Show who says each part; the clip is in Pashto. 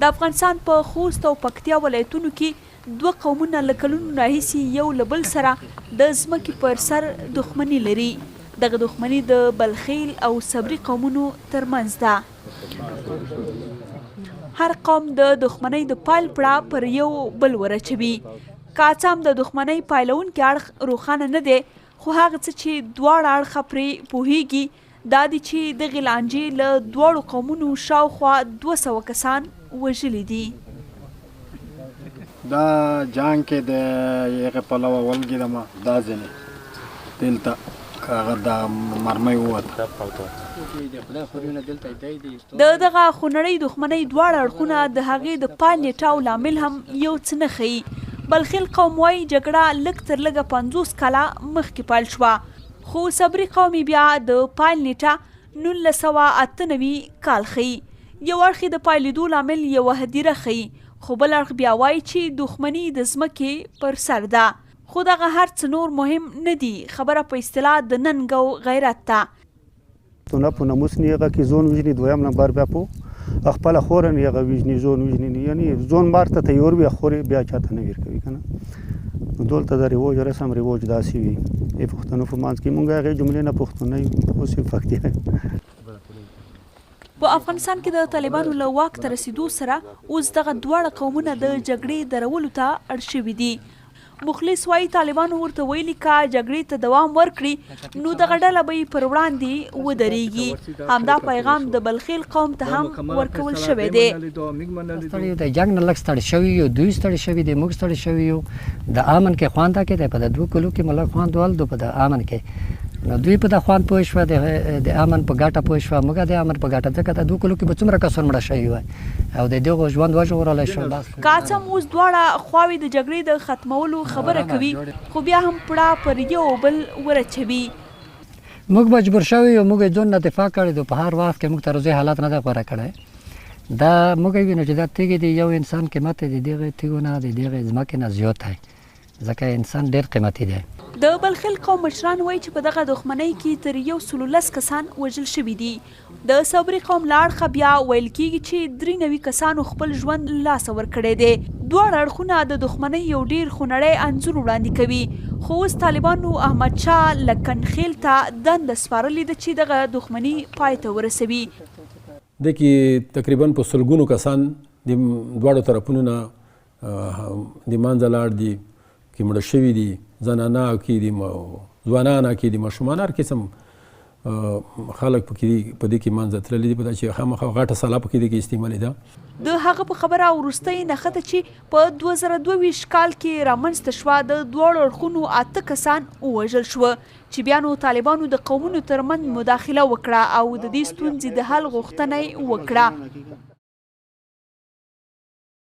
Speaker 1: د افغانستان په خوست او پکتیا ولایتونو کې دوه قومونه له کلونو راهیسې یو له بل سره د ځمکې پر سر دښمني لري. دغه دښمني د بلخیل او صبري قومونو تر منځ ده. هر قوم د دښمنۍ د پیل پړه پر یو بل ور اچوي. که څه هم د دښمنۍ پیلوونکی اړخ روښانه نه دی، خو هغه څه چې دواړه اړخه پرې پوهیږي دا دي چې دغې لانجې له دواړو قومونو شاوخوا 200 کسان وژلي دي.
Speaker 2: دا جنګ کې د هغه پلوه ولګېدم، دا ځینې دلته هغه د مرمۍ ووته.
Speaker 1: د دغه خونړۍ دښمنۍ دواړه اړخونه د هغې د پیل نېټه او لامل هم یو څه نه ښيي. بلخیل قوم وايي، جګړه لږ تر لږه 50 کاله مخکې پیل شوه، خو صبري قوم یې بیا د پیل نېټه 1998 کال ښيي. یو اړخ یې د پیلېدو لامل یوه هدیره ښيي، خو بل اړخ بیا وايي چې دښمني د ځمکې پر سر ده. خو دغه هر څه نور مهم نه دي، خبره په اصطلاح د ننګ او غیرت ده.
Speaker 3: نه په ناموس نه هغه کې ځون وژني، دویم نمبر بیا په خپله خور نه هغه وژني، ځون وژني، یعنی ځون مار ته تیور وي، خور یې بیا چاته نه ورکوي که نه. نو دلته د رواج رسم رواج داسې وي د پښتنو په منځ کې. مونږ هغې جملې نه پښتون نه یو، اوس یې پکتیا یو.
Speaker 1: په افغانستان کې د طالبانو له واک ته رسېدو سره اوس دغه دواړه قومونه د جګړې درولو ته اړ شوي دي. مخلص وايي، طالبانو ورته ویلي که جګړې ته دوام ورکړي نو دغه ډله به یې پر وړاندې ودرېږي. همدا پیغام د بلخیل قوم ته هم ورکول شوی دی.
Speaker 4: ستړي یو، د جنګ نه لږ ستړي شوي یو، دوی ستړي شوي دي، موږ ستړي شوي یو. د امن کې خوند کې دی، په د دوو کلو کې مو لږ خوند ولدو په د امن کې. نو دوی په د خوند پوه شوه، د امن په ګټه پوه شوه، موږ د امن په ګټه، ځکه د دوو کلو کې به څومره کسان مړه شوي وای او د دغو ژوند وژغورلی شو بس.
Speaker 1: که څه هم اوس دواړه خواوې د جګړې د ختمولو خبره کوي، خو بیا هم پړه پر یو او بل ور اچوي.
Speaker 4: موږ مجبور شوي یو، موږ یې ځون نه دفاع کړې ده، په هر وخت کې موږ ترزوی حالت نه دی غوره کړی. دا موږ وینو چې دا تیږې د یو انسان قیمت د دغې تیږو نه، د دغې ځمکې نه زیات دی، ځکه انسان ډېر قیمتي دی.
Speaker 1: د بلخیل قوم مشران وايي چې په دغه دښمنۍ کې تر 110 کسان وژل شوي دي. د صبري قوم له اړخه بیا ویل کېږي چې 93 کسانو خپل ژوند له لاسه ورکړی دی. دواړه اړخونه د دښمنۍ یو ډېر خونړی انځور وړاندې کوي، خو اوس طالبانو احمد شاه لکنخېل ته دنده سپارلې ده چې دغه دښمني پای ته ورسوي.
Speaker 5: دې کې تقریباً په سلګونو کسان د دواړو طرفونو نه د منځه لاړ دي، کې مړه شوي دي، زنانه کې دي، ځوانان کې دي، ماشومان، هر قسم خلک پکې دي، په دې کې منځه تللي دي، په دا چې خامخا غټه سلاح پکې دې کې استعمالې ده.
Speaker 1: د هغه په خبره وروستۍ نښته چې په 2022 کال کې رامنځته شوه، د دواړو اړخونو اته کسان ووژل شو، چې بیا نو طالبانو د قومونو ترمنځ مداخله وکړه او د دې ستونزې د حل غوښتنه یې وکړه.